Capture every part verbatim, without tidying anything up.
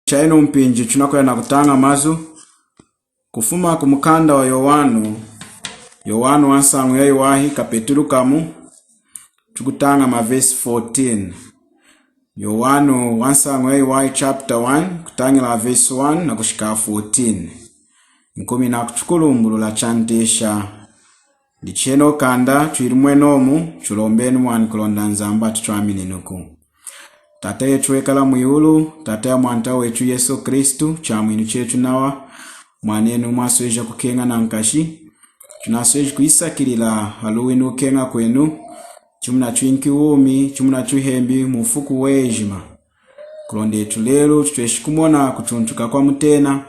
Chayinu mpinji tunakuya nakutaña mazu kufuma kumukanda wa Yowanu, Yowanu wansañu yayiwahi, kapetulu kamu, tukutaña mavesi fourteen. Yowanu wansañu yayiwahi, chapter one, kutañila vesi one nakushika fourteen. Nkumininaku tukulumbulula chantesha. Dichi chenochu kanda twili mwenomu, tulombenu mwani kulonda Nzambi atutwamininuku. Tata yetu wekala mwiwulu, Tata ya Mwanta wetu Yesu Kristu, Chamwinu chetu nawa mwanenu mwasweja kukeña nankashi, tunasweji kuyisakilila haluwi nukukeña kwenu, chimunatwinki wumi, chimunatuhembi muwufuku wejima. Kulonda etu lelu tutweshi kumona kutuntuka kwamutena.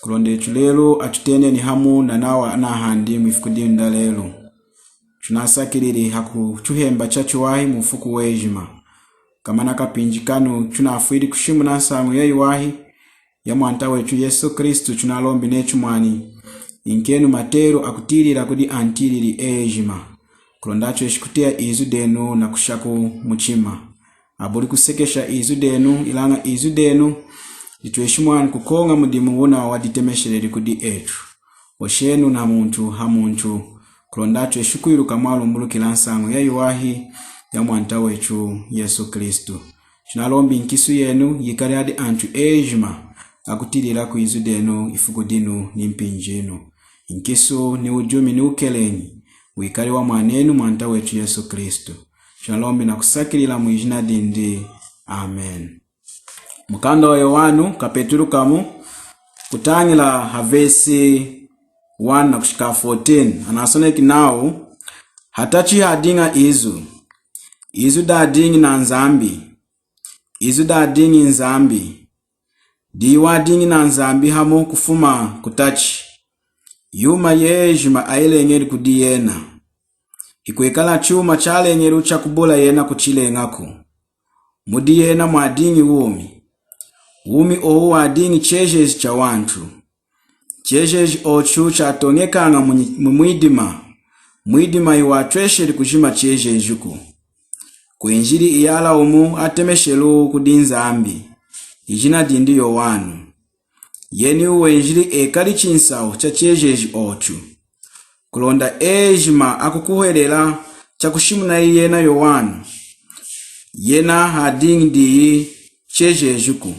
Kulonda etu lelu atuteneni hamu nanawa anahandi mwifuku dinu dalelu. Tunasakilili hakutuhemba chachiwahi muwufuku wejima. Komana kapinji kanu tunafwili kushimuna nsañu yayiwahi ya Mwanta wetu Yesu Kristu, tunalombi netu mwani, inkenu matelu akutiyilila kudi antiyilili ejima, kulonda atweshi kuteya izu denu nakushaku muchima. Abuli kusekesha izu denu, ilaña izu denu ditweshi mwani kukoña mudimu wuna waditemesheleli kudi etu. Hoshenu namuntu hamuntu, kulonda atweshi kwiluka mwalumbulukila nsañu yayiwahi ya Mwanta wetu Yesu Kristu. Tunalombi nkisu yenu yikali hadi antu ejima akutiyilila kwizu denu ifuku dinu nimpinji yinu. Nkisu niwujumi niwukelemi wikali wamwanenu Mwanta wetu Yesu Kristu. Tunalombi nakusakilila mwijina dindi. Amen. Mukanda wa Yowanu, kapetulu kamu, kutañila havesi one nakushika fourteen, anasoneki nawu, hatachi hadiña Izu, Izu dadiñi naNzambi, Izu dadiñi Nzambi, diyi wadiñi naNzambi hamu kufuma kutachi. Yuma yejima ayileñeli kudi yena. Hikwekala chuma chaleñeliwu chakubula yena kuchileñaku. Mudi yena mwadiñi wumi. Wumi owu wadiñi chejeji chawantu. Chejeji ochu chatoñekaña mu, mumwidima. Mwidima hiwatwesheli kujima chejejiku. Kwenjili iyala wumu atemesheluwu kudi Nzambi, ijina dindi Yowanu. Yeniwu wenjili ekali chinsahu chachejeji ochu. Kulonda ejima akukuhwelela chakushimunayi yena Yowanu, yena hadiñi diyi chejejiku.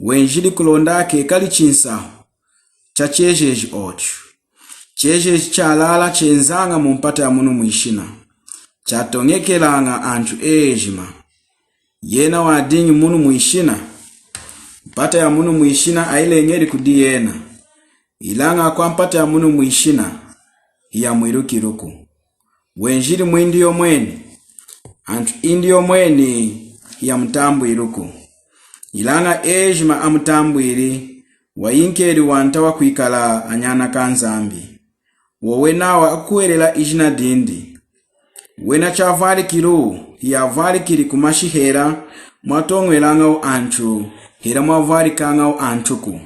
Wenjili kulonda kekali chinsahu chachejeji ochu. Chejeji chalala chenzaña mumpata yamunu mwishina, chatoñekelaña antu ejima. Yena wadiñi munu mwishina. Mpata yamunu mwishina ayileñeli kudi yena. Ilaña akwampata yamunu mwishina hiyamwilukiluku. Wenjili mwindi yomweni, antu indi yomweni hiyamutambwiluku. Ilaña ejima amutambwili, wayinkeli wanta wakwikala anyana kaNzambi. Wowenawa akukuhwelela ijina dindi. Wena chavwalikiluwu, hiyavwalikili kumashi hela mwatoñwelañawu antu, hela mwavwalikañawu antuku.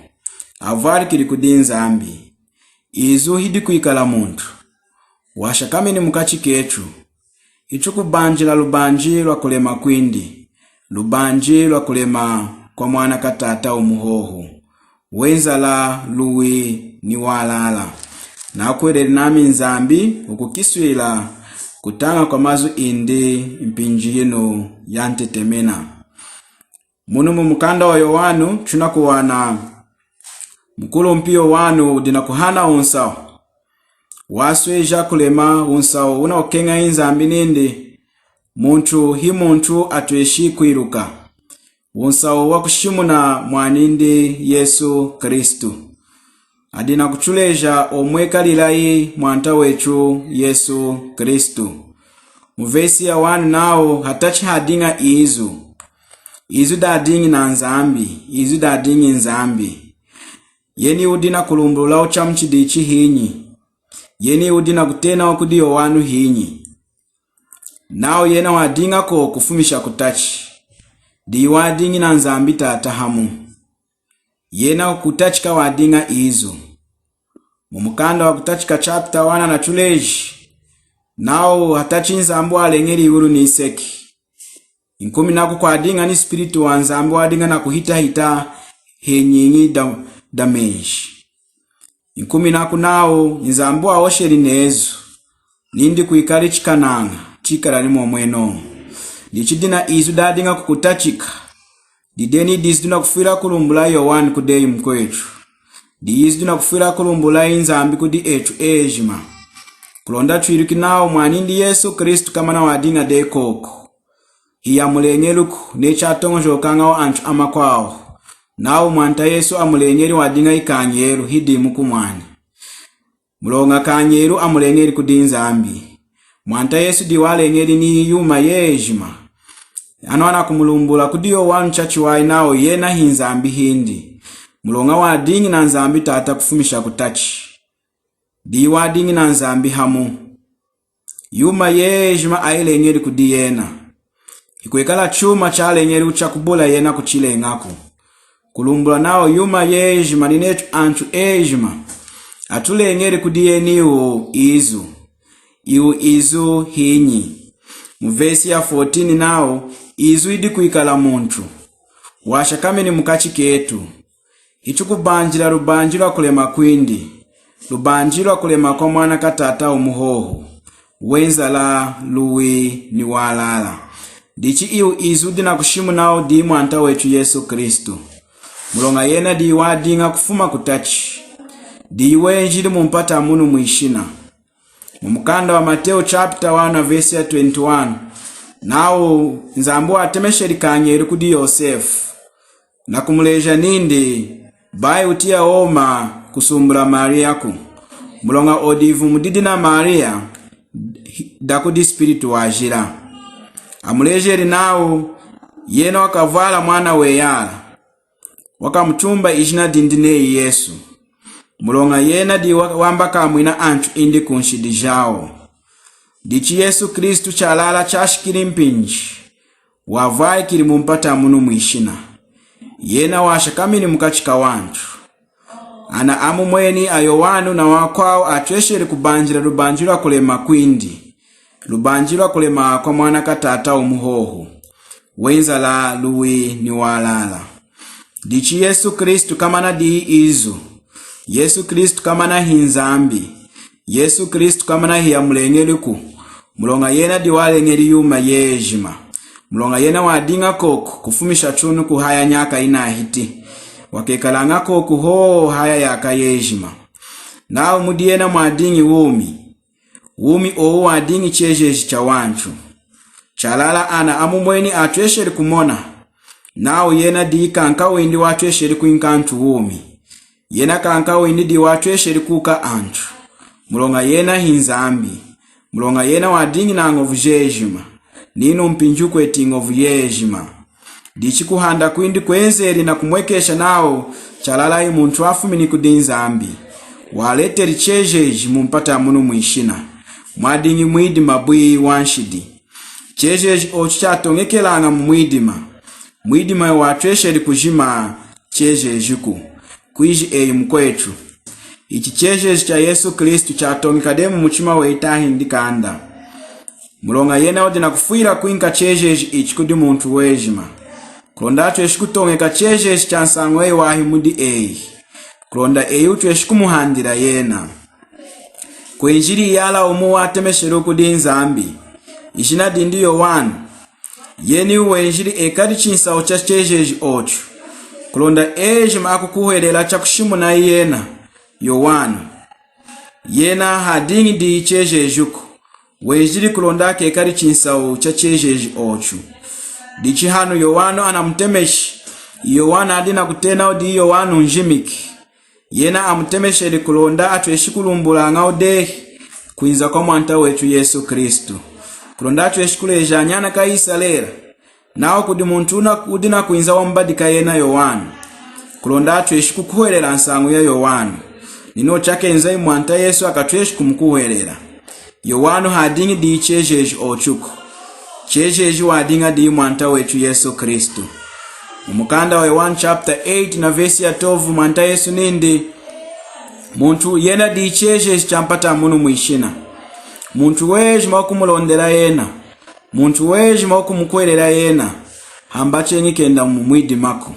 Avwalikili kudi Nzambi. Izu hidikwikala muntu, washakamini mukachi ketu. Hitukubanjila lubanji lwakulema kwindi, lubanji lwakulema kwamwana kaTata wumu hohu, wenzala luwi niwalala. Nakuhweleli nami Nzambi wukukiswila kutaña kwamazu indi mpinji yinu yantetemena. Munu mumukanda wa Yowanu tunakuwana mukulumpi Yowanu wudi nakuhana wunsahu wasweja kulema, wunsahu wunakukeñayi Nzambi nindi muntu himuntu atweshi kwiluka, wunsahu wakushimuna mwanindi Yesu Kristu. Adi nakutuleja omwekalilayi Mwanta wetu Yesu Kristu. Muvesi ya one nawu, hatachi hadiña Izu, Izu dadiñi naNzambi, Izu dadiñi Nzambi. Yeni wudi nakulumbululawu chamuchidichi hinyi? Yeni wudi nakutenawu kudi Yowanu hinyi? Nawu yena wadiña kwoku kufumisha kutachi. Diyi wadiñi naNzambi Tata hamu. Yena kutachi kawadiña Izu. Mumukanda wakutachika chapter one anatuleji nawu hatachi Nzambi waleñeli iwulu niseki. Nkumininaku kwadiña niSpiritu waNzambi wadiña nakuhitahita hinyinyi da, da menji. Nkumininaku nawu Nzambi wahosheli nezu nindi kwikali chikanaña, chikala ni mwomwenomu. Dichi dina izu dadiña kukutachika, dideni dizu dinakufwila kulumbula Yowanu kudi eyi mukwetu. Dizu dinakufwila kulumbula Nzambi kudi etu ejima. Kulonda twiluki nawu mwanindi Yesu Kristu komana wadiña dehi koku, hiyamuleñeluku neyi chatoñojokañawu antu amakwawu nawu Mwanta Yesu amuleñeli wadiña hikañelu, hidimuku mwani. Muloña kañelu amuleñeli kudi Nzambi. Mwanta Yesu diyi waleñeli ni yuma yejima. Anu anakumulumbula kudi Yowanu chachiwahi nawu yena hi Nzambi hindi. Muloña wadiñi na Nzambi Tata kufumisha kutachi. Diyi wadiñi na Nzambi hamu. Yuma yejima ayileñeli kudi yena. Hikwekala chuma chaleñeliwu chakubula yena kuchileñaku. Kulumbula nawu yuma yejima ninetu antu ejima atuleñeli kudi yena iwu izu. Iwu izu hinyi? Mu vesi ya fourteen nawu, izu idi kwikala muntu, washakamini mukachi ketu. Hitukubanjila lubanji lwa kulema kwindi, lubanji lwa kulema kwa Mwana ka Tata wumu hohu, wenzala luwi ni walala. Dichi iwu izu dinakushimunawu diyi Mwanta wetu Yesu Kristu. Muloña yena diyi wadiña kufuma kutachi. Diyi wenjili mumpata munu mwishina. Mu mukanda wa Mateo chapter one na vesi ya twenty-one, nawu Nzambi watemesheli kañelu kudi Yosefu nakumuleja nindi, bayi wutiya woma kusumbula Mariyaku, muloña odi ivumu didi na Mariya, dakudi Spiritu Wajila. Amulejeli nawu yena wakavwala mwana weyala, wakamutumba ijina dindi neyi Yesu. Muloña yena diyi wa-, wamba kamwina antu indi kunshidi jawu. Dichi Yesu Kristu chalala chashikili mpinji, wavwahikili mumpata munu mwishina. Yena washakamini mukachi kawantu. Ana amumweni a Yowanu na wakwawu atwesheli kubanjila lubanji lwa kulema kwindi, lubanji lwa kulema kwa Mwana ka Tata wumu hohu, wenzala luwi ni walala. Dichi Yesu Kristu komana diyi izu. Yesu Kristu komana hi Nzambi. Yesu Kristu komana hiyamuleñeluku. Muloña yena diyi waleñeli yuma yejima. Muloña yena wadiña koku kufumisha chunu kuhaya nyaka yinahiti. Wakekalaña koku hohu haya yaaka yejima. Nawu mudi yena mwadiñi wumi. Wumi owu wadiñi chejeji chawantu. Chalala ana amumweni atwesheli kumona nawu yena diyi kankawindi watwesheli kwinka antu wumi. Yena kankawindi diyi watwesheli kuuka antu. Muloña yena hi Nzambi. Muloña yena wadiñi nañovu jejima, ninu mpinji wukweti ñovu yejima. Dichi kuhanda kwindi kwenzeli nakumwekesha nawu chalala hi muntu wafumini kudi Nzambi, waleteli chejeji mumpata munu mwishina. Mwadiñi mwidima bwi wanshidi. Chejeji ochu chatoñekelaña mumwidima. Mwidima watwesheli kujima chejejiku. Kwiji eyi mukwetu, ichi chejeji cha Yesu Kristu chatoñeka dehi mumuchima weyi tahindi kanda? Muloña yena wudi nakufwila kwinka chejeji ichi kudi muntu wejima. Kulonda atweshi kutoñeka chejeji cha nsañu yayiwahi mudi eyi. Kulonda eyi wutweshi kumuhandila yena. Kwenjili iyala wumu watemesheliwu kudi Nzambi. Ijina dindi Yowanu. Yena wenjili ekali chinsahu cha chejeji ochu. Kulonda ejima akukuhwelela chakushimuna yena, Yowanu. Yena hadiñi diyi chejejiku. Wenjili kulonda kekali chinsahu cha chejeji ochu. Dichi hanu Yowanu anamutemeshi. Yowanu adi nakutena wudi Yowanu njimiki. Yena amutemesheli kulonda atweshi kulumbulañawu dehi kwinza kwa Mwanta wetu Yesu Kristu. Kulonda atweshi kuleja anyana ka Isalela nawu kudi muntu wuna-, wudi nakwinza wambadika yena Yowanu. Kulonda atweshi kukuhwelela nsañu ya Yowanu. Ninu chakenza hi Mwanta Yesu akatweshi kumukuhwelela. Yowanu hadiñi diyi chejeji ochuku. Chejeji wadiña diyi Mwanta wetu Yesu Kristu. Mu mukanda wa Yowanu chapter eight na vesi ya twelve, Mwanta Yesu nindi, muntu yena diyi chejeji cha mpata munu mwishina. Muntu wejima wukumulondela yena, muntu wejima wukumukuhwelela yena, hamba cheñi kenda mumwidimaku.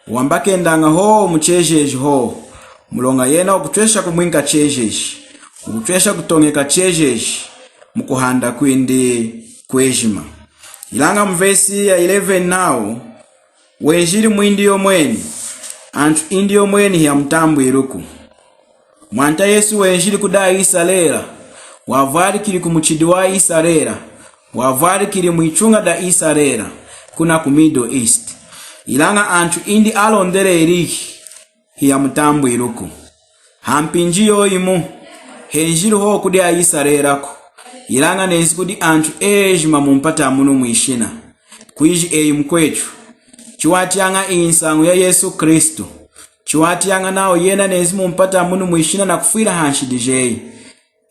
Wambakendaña hohu muchejeji hohu, muloña yena wukutwesha kumwinka chejeji, wukutwesha kutoñeka chejeji mukuhanda kwindi kwejima. Ilaña mu vesi ya eleven nawu, wenjili mwindi yomweni, antu indi yomweni hiyamutambwiluku. Mwanta Yesu wenjili kudi aIsarela, wavwalikili kumuchidi waIsarela, wavwalikili mwituña daIsarela, kuna ku Middle East. Ilaña antu indi alondeleliyi hiyamutambwiluku. Hampinji yoyimu, henjili hohu kudi aIsarelaku, ilaña nenzi kudi antu ejima mumpata munu mwishina. Kwiji eyi mukwetu, chiwatiyaña iyi nsañu ya Yesu Kristu, chiwatiyaña nawu yena nenzi mumpata munu mwishina nakufwila hanshidi jeyi,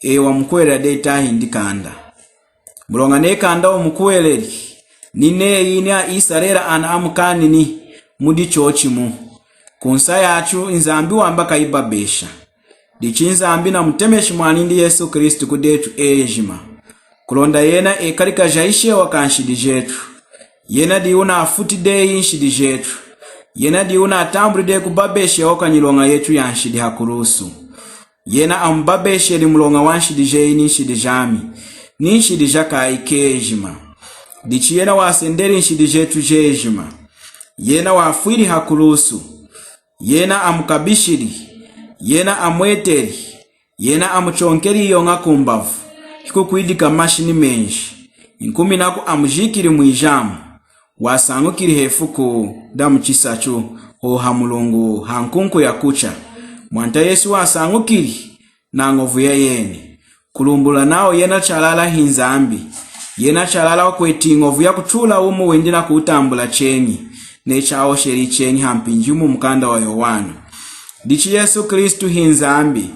eyi wamukuhwelela dehi tahindi kanda? Muloña neyi kanda wumukuhweleli, nineyi ni aIsarela ana amukaanini mudi chochimu. Kunsa yachu Nzambi wamba kayibabesha. Dichi Nzambi namutemeshi mwanindi Yesu Kristu kudi etu ejima, kulonda yena ekali kajayishewa kanshidi jetu. Yena diyi wunafuti dehi nshidi jetu. Yena diyi wunatambuli dehi kubabeshewa kwanyiloña yetu yanshidi hakulusu. Yena amubabesheli muloña wanshidi jeyi ninshidi jami, ninshidi jakaayi kejima. Dichi yena wasendeli nshidi jetu jejima. Yena wafwili hakulusu. Yena amukabishili. Yena amweteli. Yena amuchonkeli iyoña kumbavu, hikukwidika mashi nimenji. Nkumininaku amujikili mwijamu. Wasañukili hefuku damuchisachu, hoha mulungu hankunku yakucha. Mwanta Yesu wasañukili nañovu yayeni. Kulumbulula nawu yena chalala hiNzambi. Yena chalala wukweti ñovu yakutula wumi windi nakuwutambula cheñi, neyi chahosheli cheñi hampinji mumukanda waYowanu. Dichi Yesu Kristu hiNzambi.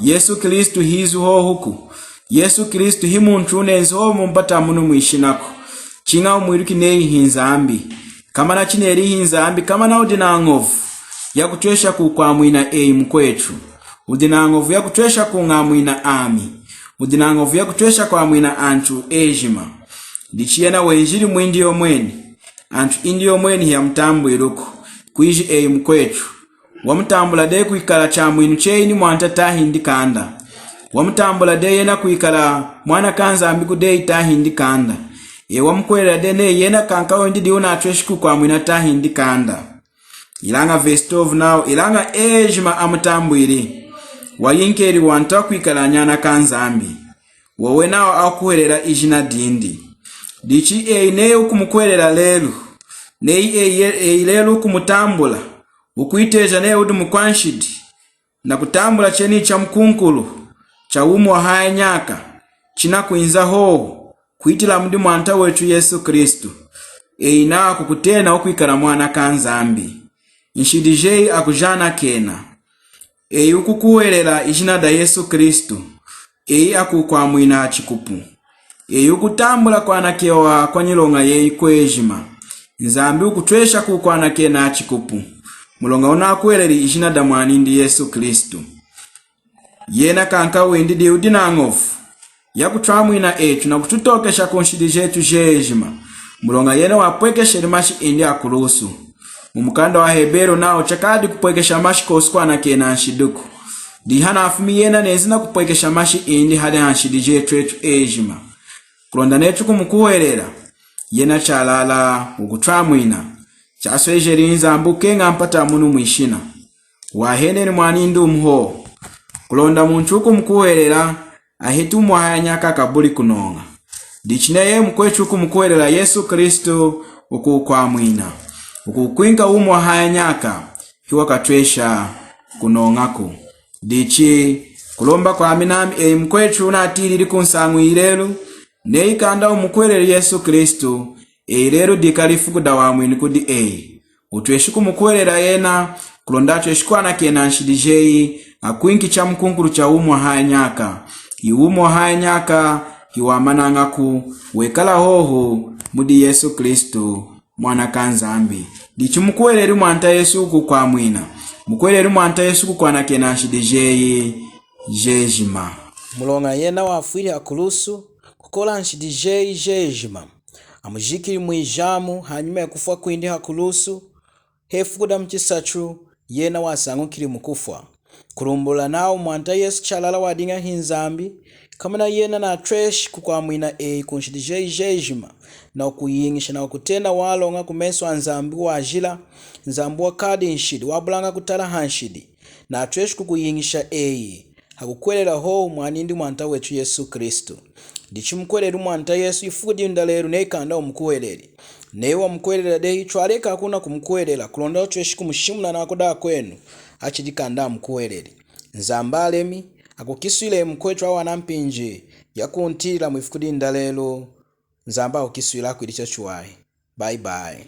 Yesu Kristu hizu hohuku. Yesu Kristu himuntu wunenzi hohu mumpata munu mwishinaku. Chiña wumwiluki neyi hiNzambi. Komana chineli hiNzambi, komana wudi nañovu yakutwesha kukwamwina eyi mukwetu. Wudi nañovu yakutwesha kuñamwina ami. Wudi nañovu yakutwesha kwamwina antu ejima. Dichi yena wenjili mwindi yomweni, antu indi yomweni hiyamutambwiluku. Kwiji eyi mukwetu, wamutambula dehi kwikala chamwinu cheyi ni Mwanta tahindi kanda? Wamutambula dehi yena kwikala Mwana kaNzambi kudi eyi tahindi kanda? Eyi wamukuhwelela dehi neyi yena kankawindi diyi wunatweshi kukwamwina tahindi kanda? Ilaña vesi twelve nawu, ilaña ejima amutambwili, wayinkeli wanta wakwikala anyana kaNzambi. Wowu nawu akukuhwelela ijina dindi. Dichi eyi neyi wukumukuhwelela lelu, neyi eyi, eyi lelu wukumutambula, wukwiteja neyi wudi mukwanshidi, nakutambula chenichi chamukunkulu chawumi wahaya nyaka, chinakwinza hohu kuhitila mudi Mwanta wetu Yesu Kristu, eyi nawu akukutena wukwikala mwana kaNzambi. Nshidi jeyi akujanakena. Eyi wukukuhwelela ijina daYesu Kristu, eyi akukwamwina hachikupu. Eyi wukutambula kwanakewa kwanyiloña yeyi kwejima, Nzambi wukutwesha kukwanakena hachikupu, muloña wunakuhweleli ijina damwanindi Yesu Kristu. Yena kankawindi diyi wudi nañovu yakutwamwina etu nakututookesha kunshidi jetu jejima, muloña yena wapwekesheli mashi indi hakulusu. Mumukanda waHeberu nawu chakadi kupwekesha mashi kosi kwanakena nshidiku. Dihanafumi yena nenzi nakupwekesha mashi indi hadi hanshidi jetu etu ejima. Kulonda netu kumukuhwelela, yena chalala wukutwamwina. Chaswejeli Nzambi wukeña mpata munu mwishina, wahanini mwanindi wumu hohu, kulonda muntu wukumukuhwelela aheti wumi wahaya nyaka akabuli kunoña. Dichi neyi mukwetu wukumukuhwelela Yesu Kristu, wukukwamwina, wukukwinka wumi wahaya nyaka, hiwakatwesha kunoñaku. Dichi kulomba kwami nami eyi mukwetu wunatiyilili kunsañu yilelu, neyi kanda wumukuhweleli Yesu Kristu, eyi lelu dikali ifuku dawamwinu kudi eyi. Wutweshi kumukuhwelela yena, kulonda atweshi kwanakena nshidi jeyi, akwinki chamukunkulu chawumi wahaya nyaka. Iwu wumi wahaya nyaka hiwamanañaku, wekala hohu mudi Yesu Kristu, Mwana kaNzambi. Dichi mukuhweleli Mwanta Yesu wukukwamwina. Mukuhweleli Mwanta Yesu kukwanakena nshidi jeyi jejima. Muloña yena wafwili hakulusu kukola nshidi jeyi jejima. Amujikili mwijamu hanyima yakufwa kwindi hakulusu, hefuku damuchisatu yena wasañukili mukufwa. Kulumbulula nawu Mwanta Yesu chalala wadiña hiNzambi, komana yena natweshi kukwamwina eyi kunshidi jeyi jejima, nakukuyiñisha nakukutena waloña kumesu aNzambi wajila, Nzambi wakadi nshidi, wabulaña kutala hanshidi, natweshi kukuyiñisha eyi hakukuhwelela hohu mwanindi Mwanta wetu Yesu Kristu. Dichi mukuhweleli Mwanta Yesu ifuku dinu dalelu neyi kanda wumukuhweleli. Neyi wamukuhwelela dehi, chwalekahu nakumukuhwelela kulonda wutweshi kumushimuna nakuda akwenu, achidi kanda amukuhweleli. Nzambi alemi, akukiswili mukwetu awana mpinji yakuntiyilila mwifuku dinu dalelu. Nzambi akukiswili, akwilichi chachiwahi. Bye bye.